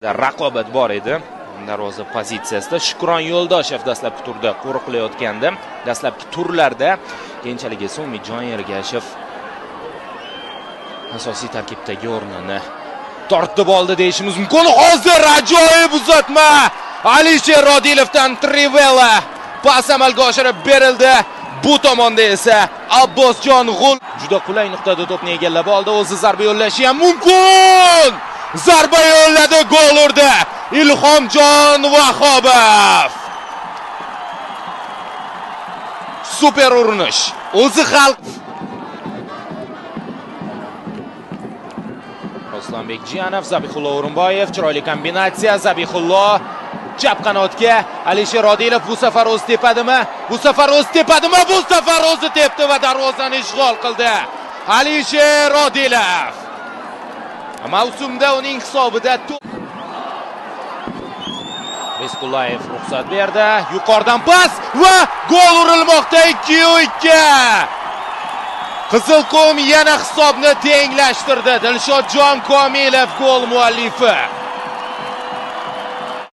Raqobat bor edi darvoza pozitsiyasida. Shukron Yo'ldoshev dastlabki turda qo'riqlayotgandi. Dastlabki turlarda keyinchalik esa Umidjon Ergashev asosiy tarkibdagi o'rnini tortib oldi deyishimiz mumkin. Hozir ajoyib uzatma Alisher Odilovdan Trivela pas amalga oshirib berildi. Bu tomonda esa Abbosjon G'ul juda qulay nuqtada to'pni egallab oldi. O'zi zarba yo'llashi ham mumkin. Zarba yo'lladi, gol urdi Ilhomjon Vahobov. Super urinish. O'zi xalq Ruslanbek Jiyanov, Zabihullo O'rinboyev, chiroyli kombinatsiya. Zabihullo chap qanotga, Alisher Odilov bu safar o'zi tepadimi? Bu safar o'zi tepadimi? Bu safar o'zi tepdi va darvozani ishg'ol qildi. Alisher Odilov. Mavsumda uning hisobida Rizqullayev ruxsat berdi. Yuqoridan pas va gol urilmoqda. 2-2. Qizilqum yana hisobni tenglashtirdi. Dilshodjon Komilov gol muallifi.